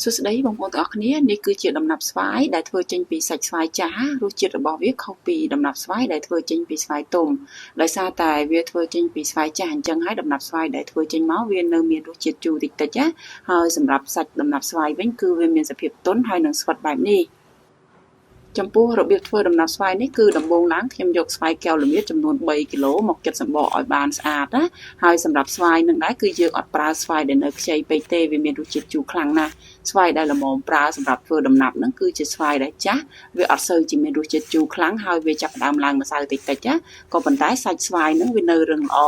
សួស្តីបងប្អូនទាំងអស់គ្នានេះគឺជាដំណាប់ស្វាយដែលធ្វើចេញពីសាច់ស្វាយចាស់រសជាតិរបស់វាខុសពីដំណាប់ស្វាយដែលធ្វើចេញពីស្វាយទុំដោយសារតែវាធ្វើចេញពីស្វាយចាស់អញ្ចឹងហើយដំណាប់ស្វាយដែលធ្វើចេញមកវានៅមានរសជាតិជូរតិចតិចណាហើយសម្រាប់សាច់ដំណាប់ស្វាយវិញគឺវាមានសភាពទន់ហើយនិងស្វិតបែបនេះចំពោះរបៀបធ្វើដំណាប់ស្វាយនេះគឺដំបូងឡើងខ្ញុំយកស្វាយកែវល្មៀតចំនួន3គីឡូមកចិតសម្បកឲ្យបានស្អាតណាហើយសម្រាប់ស្វាយនឹងដែរគឺយើងអត់ប្រើស្វាយដែលនៅខ្ចីពេកទេវាមានរសជាតិជូរខ្លាំងណាស់ស្វាយដែលល្មមប្រើសម្រាប់ធ្វើដំណាប់ហ្នឹងគឺជាស្វាយដែលចាស់វាអត់សូវជាមានរសជាតិជូរខ្លាំងហើយវាចាប់ផ្ដើមឡើងម្សៅតិចតិចណាក៏ប៉ុន្តែសាច់ស្វាយហ្នឹងវានៅរឹងល្អ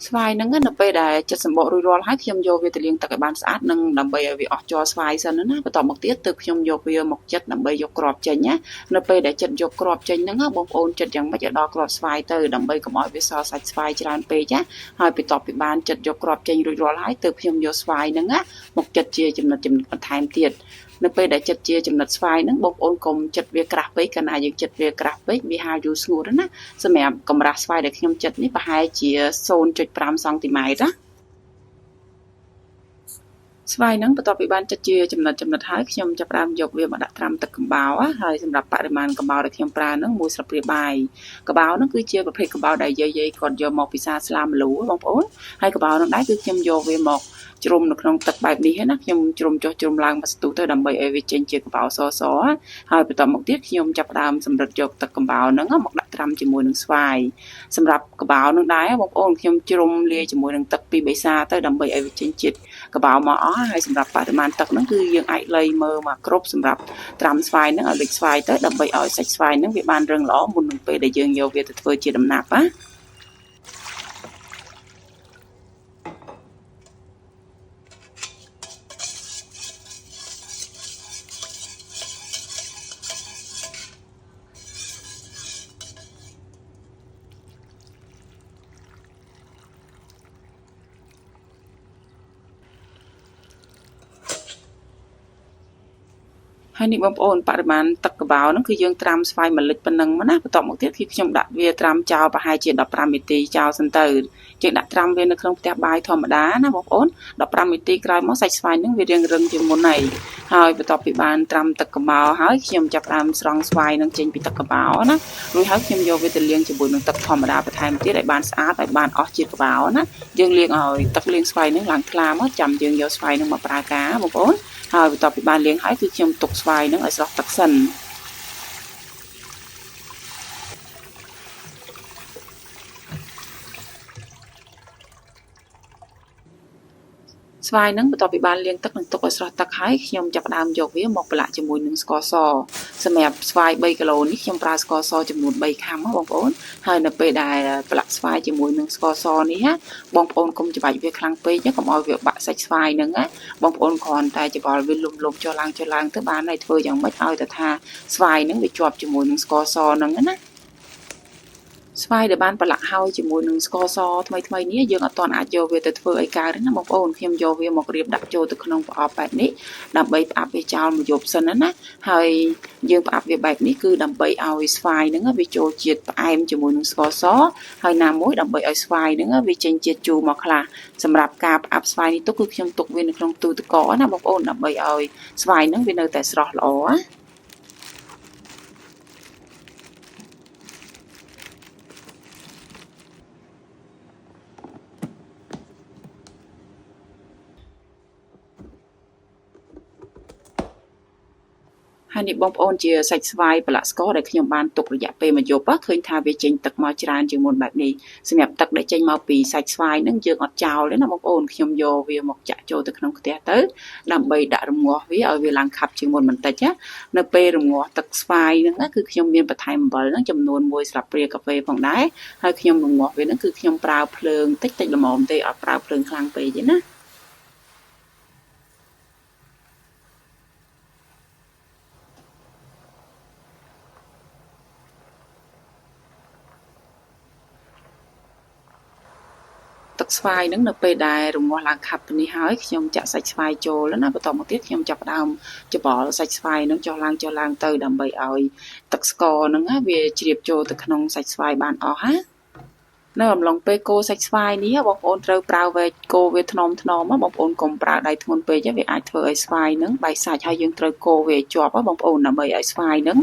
ស្វាយហ្នឹងនៅពេលដែលចិតសម្បករួចរាល់ហើយខ្ញុំយកវាទៅលាងទឹកឲ្យបានស្អាតនិងដើម្បីឲ្យវាអស់ជ័រស្វាយសិនណាបន្ទាប់មកទៀតទើបខ្ញុំយកវាមកចិតដើម្បីយកគ្រាប់ចេញណានៅពេលដែលចិតយកគ្រាប់ចេញហ្នឹងបងប្អូនចិតយ៉ាងម៉េចឲ្យដល់គ្រាប់ស្វាយទៅដើម្បីកុំឲ្យវាសល់សាច់ស្វាយច្រើនពេកណាហើយបន្ទាប់ពីបានចិតយកគ្រាប់ចេញរួចរាល់ហើយទើបខ្ញុំយកស្វាយហ្នឹងណាមកចិតជាចំណិតចំណិតបន្ថែមទៀតនៅពេលដែលចិត្តជាចំណិតស្វាយហ្នឹងបងប្អូនកុំចិត្តវាក្រាស់ពេកកាលណាយើងចិត្តវាក្រាស់ពេកវាហាលយូរស្ងួតណាសម្រាប់កម្រាស់ស្វាយដែលខ្ញុំចិត្តនេះប្រហែលជា0.5សង់ទីម៉ែត្រណាស្វាយហ្នឹងបន្ទាប់ពីបានចិត្តជាចំណិតចំណិតហើយខ្ញុំចាប់ផ្ដើមយកវាមកដាក់ត្រាំទឹកកំបោរហើយសម្រាប់បរិមាណកំបោរដែលខ្ញុំប្រើហ្នឹងមួយស្លាបព្រាបាយកំបោរហ្នឹងគឺជាប្រភេទកំបោរដែលយាយៗគាត់យកមកពិសាស្លាម្លូបងប្អូនហើយកំបោរហ្នឹងដែរគឺខ្ញុំយកវាមកជ្រុំនៅក្នុងទឹកបែបនេះណាខ្ញុំជ្រុំចុះជ្រុំឡើងមួយស្ទុះទៅដើម្បីឲ្យវាចេញជាកំបោរសសហើយបន្តមកទៀតខ្ញុំចាប់ផ្ដើមសម្រិតយកទឹកកំបោរហ្នឹងមកដាក់ត្រាំជាមួយនឹងស្វាយសម្រាប់កំបោរហ្នឹងដែរបងប្អូនខ្ញុំជ្រុំលាយជាមួយនឹងទឹកពីរបីសាទៅដើម្បីឲ្យវាចេញជាតិកំបោរមកអស់ហើយសម្រាប់បរិមាណទឹកហ្នឹងគឺយើងអាចលៃមើលមកគ្រប់សម្រាប់ត្រាំស្វាយហ្នឹងឲ្យលិចស្វាយទៅដើម្បីឲ្យសាច់ស្វាយហ្នឹងវាបានរឹងល្អមុននឹងពេលដែលយើងយកវាទៅធ្វើជាដំណាប់ណាហើយនេះបងប្អូនបរិមាណទឹកកបោហ្នឹងគឺយើងត្រាំស្វាយមួយលិចប៉ុណ្ណឹងមកណាបន្ទាប់មកទៀតគឺខ្ញុំដាក់វាត្រាំចោលប្រហែលជា15នាទីចោលសិនទៅយើងដាក់ត្រាំវានៅក្នុងផ្ទះបាយធម្មតាណាបងប្អូន15នាទីក្រោយមកសាច់ស្វាយហ្នឹងវារាងរឹងជាងមុនហើយហើយបន្ទាប់ពីបានត្រាំទឹកកបោហើយខ្ញុំចាប់ផ្ដើមស្រង់ស្វាយហ្នឹងចេញពីទឹកកបោណារួចហើយខ្ញុំយកវាទៅលាងជាមួយនឹងទឹកធម្មតាបន្ថែមទៀតឲ្យបានស្អាតឲ្យបានអស់ជាតិកបោណាយើងលាងឲ្យទឹកលាងស្វាយហ្នឹងឡើងថ្លាមកចាំយើងយកស្វាយហ្នឹងមកប្រើការបងប្អូនហើយបន្ទាប់ពីបានលាងហើយគឺខ្ញុំទុកស្វាយហ្នឹងឲ្យស្រស់ទឹកសិនស្វាយហ្នឹងបន្ទាប់ពីបានលាងទឹកនិងទុកឲ្យស្រស់ទឹកហើយខ្ញុំចាប់ផ្ដើមយកវាមកប្រឡាក់ជាមួយនឹងស្ករសសម្រាប់ស្វាយ3គីឡូនេះខ្ញុំប្រើស្ករសចំនួន3ខាំបងប្អូនហើយនៅពេលដែលប្រឡាក់ស្វាយជាមួយនឹងស្ករសនេះណាបងប្អូនកុំច្របាច់វាខ្លាំងពេកកុំឲ្យវាបាក់សាច់ស្វាយហ្នឹងណាបងប្អូនគ្រាន់តែច្របល់វាលំលំចុះឡើងចុះឡើងទៅបានហើយធ្វើយ៉ាងម៉េចឲ្យតែថាស្វាយហ្នឹងវាជាប់ជាមួយនឹងស្ករសហ្នឹងណាស្វាយដែលបានប្រឡាក់ហើយជាមួយនឹងស្ករសថ្មីថ្មីនេះយើងអត់ទាន់អាចយកវាទៅធ្វើអីកើតទេណាបងប្អូនខ្ញុំយកវាមករៀបដាក់ចូលទៅក្នុងប្រអប់បែបនេះដើម្បីផ្អាប់វាចោលមួយយប់សិនណាហើយយើងផ្អាប់វាបែបនេះគឺដើម្បីឲ្យស្វាយហ្នឹងវាចូលជាតិផ្អែមជាមួយនឹងស្ករសហើយណាមួយដើម្បីឲ្យស្វាយហ្នឹងវាចេញជាតិជូរមកខ្លះសម្រាប់ការផ្អាប់ស្វាយនេះទុកគឺខ្ញុំទុកវានៅក្នុងទូទឹកកកណាបងប្អូនដើម្បីឲ្យស្វាយហ្នឹងវានៅតែស្រស់ល្អណាហើយនេះបងប្អូនជាសាច់ស្វាយប្រឡាក់ស្ករដែលខ្ញុំបានទុករយៈពេលមួយយប់ឃើញថាវាចេញទឹកមកច្រើនជាងមុនបែបនេះសម្រាប់ទឹកដែលចេញមកពីសាច់ស្វាយហ្នឹងយើងអត់ចោលទេណាបងប្អូនខ្ញុំយកវាមកចាក់ចូលទៅក្នុងខ្ទះទៅដើម្បីដាក់រងាស់វាឲ្យវាឡើងខាប់ជាងមុនបន្តិចណានៅពេលរងាស់ទឹកស្វាយហ្នឹងគឺខ្ញុំមានបន្ថែមអំបិលហ្នឹងចំនួន1ស្លាបព្រាកាហ្វេផងដែរហើយខ្ញុំរងាស់វាហ្នឹងគឺខ្ញុំប្រើភ្លើងតិចតិចល្មមទេអត់ប្រើភ្លើងខ្លាំងពេកទេណាទឹកស្វាយហ្នឹងនៅពេលដែលរងាស់ឡើងខាប់នេះហើយខ្ញុំចាក់សាច់ស្វាយចូលណាបន្តមកទៀតខ្ញុំចាប់ផ្ដើមច្របល់សាច់ស្វាយហ្នឹងចុះឡើងចុះឡើងទៅដើម្បីឲ្យទឹកស្ករហ្នឹងវាជ្រាបចូលទៅក្នុងសាច់ស្វាយបានអស់ណា នៅអំឡុងពេលកូរសាច់ស្វាយនេះបងប្អូនត្រូវប្រើវែកកូរវាថ្នមថ្នមបងប្អូនកុំប្រើដៃធ្ងន់ពេកវាអាចធ្វើឲ្យស្វាយនឹងបែកសាច់ហើយយើងត្រូវកូរវាឲ្យជាប់បងប្អូនដើម្បីឲ្យស្វាយនឹង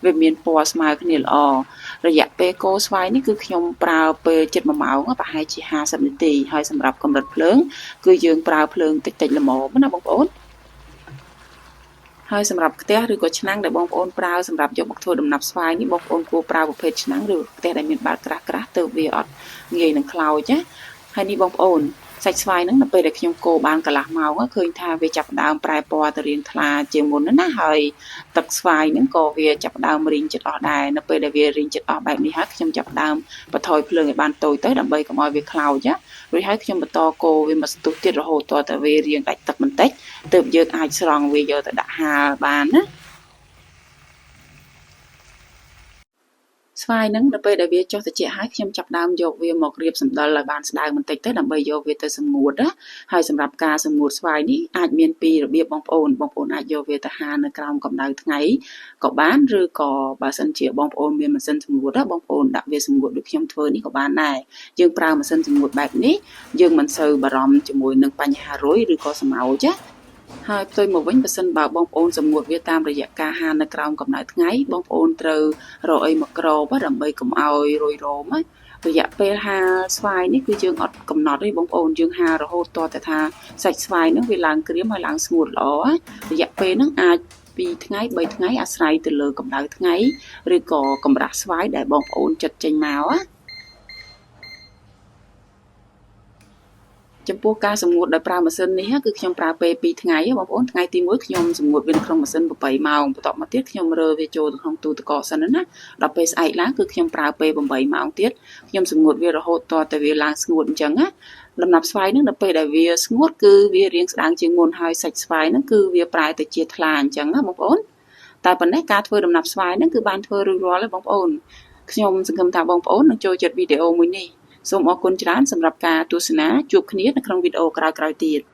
វាមានពណ៌ស្មើគ្នាល្អរយៈពេលកូរស្វាយនេះគឺខ្ញុំប្រើពេលជិត1ម៉ោងប្រហែលជា50នាទីហើយសម្រាប់កម្រិតភ្លើងគឺយើងប្រើភ្លើងតិចៗល្មមណាបងប្អូនហើយសម្រាប់ខ្ទះឬក៏ឆ្នាំងដែលបងប្អូនប្រើសម្រាប់យកមកធ្វើដំណាប់ស្វាយនេះបងប្អូនគួរប្រើប្រភេទឆ្នាំងឬខ្ទះដែលមានបាតក្រាស់ៗទើបវាអត់ងាយនឹងខ្លោចណាហើយនេះបងប្អូនសាច់ស្វាយហ្នឹងនៅពេលដែលខ្ញុំកូរបានកន្លះម៉ោងឃើញថាវាចាប់ផ្ដើមប្រែពណ៌ទៅរាងថ្លាជាងមុនណាហើយទឹកស្វាយហ្នឹងក៏វាចាប់ផ្ដើមរីងចិត្តអស់ដែរនៅពេលដែលវារីងចិត្តអស់បែបនេះហើយខ្ញុំចាប់ផ្ដើមបន្ថយភ្លើងឲ្យបានតូចទៅដើម្បីកុំឲ្យវាខ្លោចណារួចហើយខ្ញុំបន្តកូរវាមួយស្ទុះទៀតរហូតទាល់តែវារាងដាច់ទឹកបន្តិចទើបយើងអាចស្រង់វាយកទៅដាក់ហាលបានណាស្វាយហ្នឹងនៅពេលដែលវាចុះត្រជាក់ហើយខ្ញុំចាប់ដើមយកវាមករៀបសម្ដិលឲ្យបានស្ដើងបន្តិចទៅដើម្បីយកវាទៅសម្ងួតណាហើយសម្រាប់ការសម្ងួតស្វាយនេះអាចមានពីររបៀបបងប្អូនបងប្អូនអាចយកវាទៅហាលនៅក្រោមកម្ដៅថ្ងៃក៏បានឬក៏បើសិនជាបងប្អូនមានម៉ាស៊ីនសម្ងួតណាបងប្អូនដាក់វាសម្ងួតដូចខ្ញុំធ្វើនេះក៏បានដែរយើងប្រើម៉ាស៊ីនសម្ងួតបែបនេះយើងមិនសូវបារម្ភជាមួយនឹងបញ្ហារុយឬក៏សម្ោចណាហើយផ្ទុយមកវិញបើសិនបើបងប្អូនសម្ងួតវាតាមរយៈការហាលនៅក្រោមកម្ដៅថ្ងៃបងប្អូនត្រូវរកអីមកគ្របដើម្បីកុំឲ្យរុយរោមណារយៈពេលហាលស្វាយនេះគឺយើងអត់កំណត់ទេបងប្អូនយើងហាលរហូតទាល់តែថាសាច់ស្វាយហ្នឹងវាឡើងក្រៀមហើយឡើងស្ងួតល្អរយៈពេលហ្នឹងអាច2ថ្ងៃ3ថ្ងៃអាស្រ័យទៅលើកម្ដៅថ្ងៃឬក៏កម្រាស់ស្វាយដែលបងប្អូនចិត្តចេញមកណាចំពោះការសម្ងួតដោយប្រើម៉ាស៊ីននេះគឺខ្ញុំប្រើពេល2ថ្ងៃបងប្អូនថ្ងៃទី1ខ្ញុំសម្ងួតវានៅក្នុងម៉ាស៊ីន8ម៉ោងបន្ទាប់មកទៀតខ្ញុំរើវាចូលទៅក្នុងទូទឹកកកសិនណាដល់ពេលស្អែកឡើងគឺខ្ញុំប្រើពេល8ម៉ោងទៀតខ្ញុំសម្ងួតវារហូតទាល់តែវាឡើងស្ងួតអញ្ចឹងណាដំណាប់ស្វាយនឹងដល់ពេលដែលវាស្ងួតគឺវារាងស្ដើងជាងមុនហើយសាច់ស្វាយនឹងគឺវាប្រែទៅជាថ្លាអញ្ចឹងណាបងប្អូនតែប៉ុណ្ណេះការធ្វើដំណាប់ស្វាយនឹងគឺបានធ្វើរួចរាល់ហើយបងប្អូនខ្ញុំសង្ឃឹមថាបងប្អូននឹងចូលចិត្តវីដេអូមួយនេះសូមអរគុណច្រើនសម្រាប់ការទស្សនាជួបគ្នានៅក្នុងវីដេអូក្រោយៗទៀត។